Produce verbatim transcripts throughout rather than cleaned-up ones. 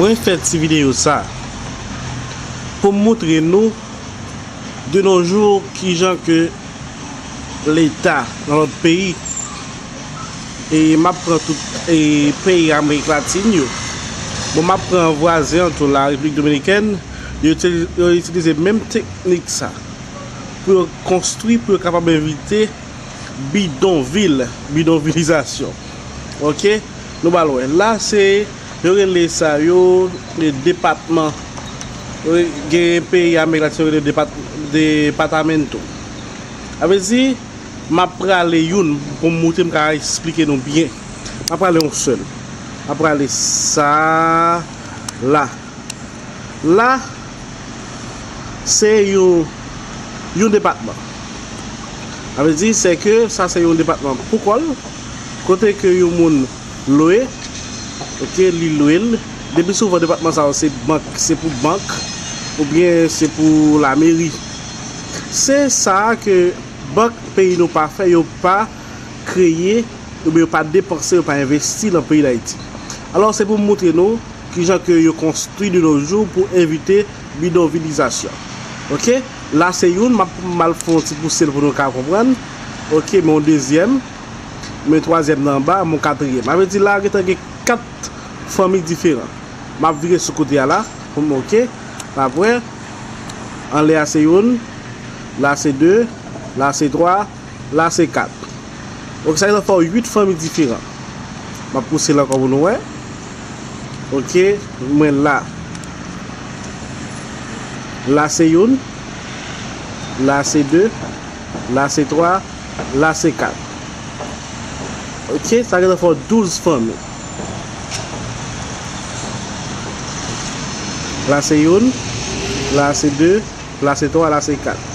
Mwen fè ti videyo sa pou m moutre nou de nos jours kijan ke Leta nan lòt peyi, e m ap pran tout e peyi Amerik Latin yo, bon, m ap pran vwazen an tou, la Repiblik Dominikèn, yo itilize menm teknik sa pou yo konstwi, pou yo kapab evite bidonvil, bidonvilizasyon. Oke? Nou pral wè. La se, yo rele sa yo, e, depatman. Yo re-, gen peyi Amerik Latin yo rele depat-, departamento. Sa vle di, m ap prale youn pou m moutre m ka esplike nou byen. M ap prale yon sèl. M ap prale sa la. La, se yon, yon depatman. Sa vle di, se ke sa se yon depatman pou kò l, kote ke yon moun lwe, oke, li lwe l. Depi souvan, depatman sa yo, se bank, se pou bank, oubyen se pou lameri. Se sa ke bank peyi nou pa fè, yo pa kreye, oubyen yo pa depanse, yo pa envesti nan peyi Dayiti. Alò, se pou m moutre nou kijan ke yo konstwi de nos jours pou evite bidonvilizasyon. Oke? La se youn, m ap, m al fè yon ti pouse l pou nou ka konprann. Oke, men yon dezyèm, men twazyèm nan anba, men yon katriyèm. Sa vle di la, gentan gen kat fanmi diferan. M ap vire sou kote a la, pou m, oke? Apre, anlè a se youn, la se de, la se twa, la se kat. Donk, sa gentan fè w uit fanmi diferan. M ap pouse l ankò pou nou wè. Oke, mwen la. La se youn. La se de. La se twa. La se kat. Oke, sa gentan fè w douz fanmi. La se youn. La se de. La se twa, la se kat.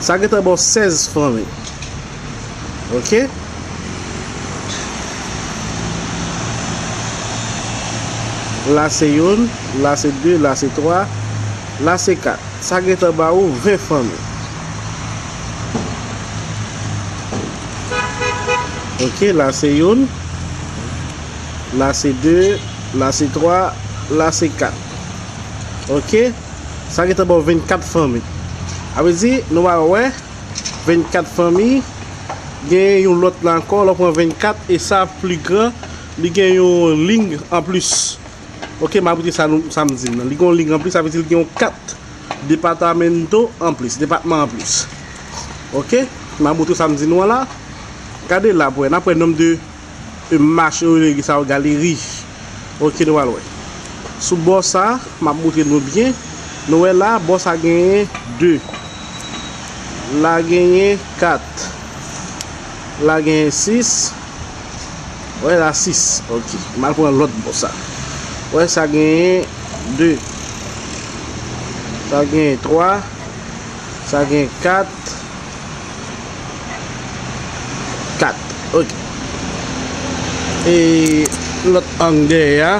Sa gentan ba w sèz fanmi. Oke? La se youn, la se de, la se twa, la se kat. Sa gentan ba ou ven fanmi. Oke, la se youn, la se de, la se twa, la se kat. Oke? Sa gentan ba w vennkat fanmi. Sa vle di, nou va wè, vennkat fanmi, gen yon lòt la ankò, lè w pran vennkat, e sa pli gran, li gen yon liy anplis. Oke, m ap rete sa nou, sa m di l lan. Li gen yon liy anplis, sa vle di li gen yon kat departamento anplis, depatman anplis. Oke, m ap moutre sa m di nou an la. Gade la, pou wè, n ap wè nonb de e mache yo rele sa yo galeri. Oke, nou pral wè. Sou bò sa, m ap moutre nou byen. Nou wè la, bò sa genyen de. La genyen kat. La genyen sis. Wè la sis. Oke. M al pran lòt bò sa. Wè sa genyen de. Sa genyen twa. Sa gen kat. Kat. Oke. E lòt ang dèyè a,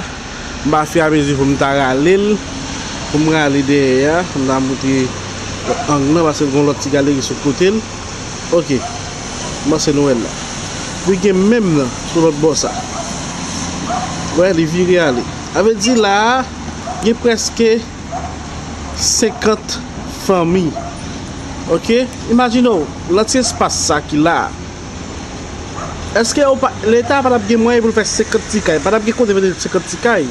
m pa firamezi pou m ta rale l, pou m rale dèyè a, pou m ta moutre lòt ang nan, paske l gen lòt ti galeri sou kote l. Oke. M panse nou wè l la. Li gen menm nan sou lòt bò sa. Wè, li vire ale. Sa vle di la a, gen prèske senkant fanmi. Oke? Imajine w, nan ti espas sa ki la a. Èske ou pa, Leta pa t ap gen mwayen pou l fè senkant ti kay? Pa t ap gen kote mete senkant ti kay?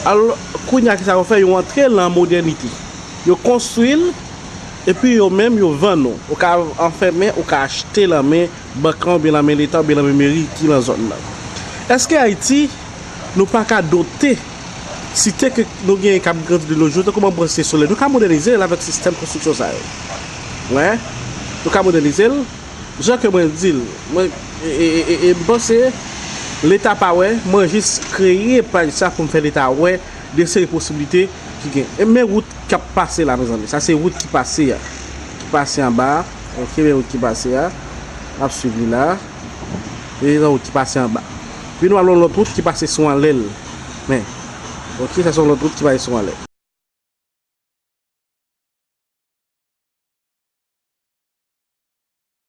Alò, kounye a, kisa yo fè? Yo antre nan modènite. Yo konstwi l, epi yo menm, yo vann ou. Ou ka anfèmen, ou ka achte nan men bank lan, oubyen nan men Leta, oubyen nan men meri ki nan zòn nan. Èske Ayiti, nou pa ka dote site ke nou genyen k ap grandi de nos jours, tankou Manman Site Solèy? Nou ka modènize l avèk sistèm konstriksyon sa yo. Wi. Nou ka modènize l. Jan ke mwen di l, mwen, e, e, e, e, e, m panse Leta pa wè, mwen jis kreye paj sa pou m fè Leta wè de seri posiblite ki gen. E men wout k ap pase la, mezanmi. Sa se wout ki pase a. Ki pase anba a. Oke, men wout ki pase a. N ap swiv li la. E yon wout ki pase anba. Pi nou al yon lòt wout ki pase sou anlè l. Men. Oke, sa se yon lòt wout ki pase sou anlè.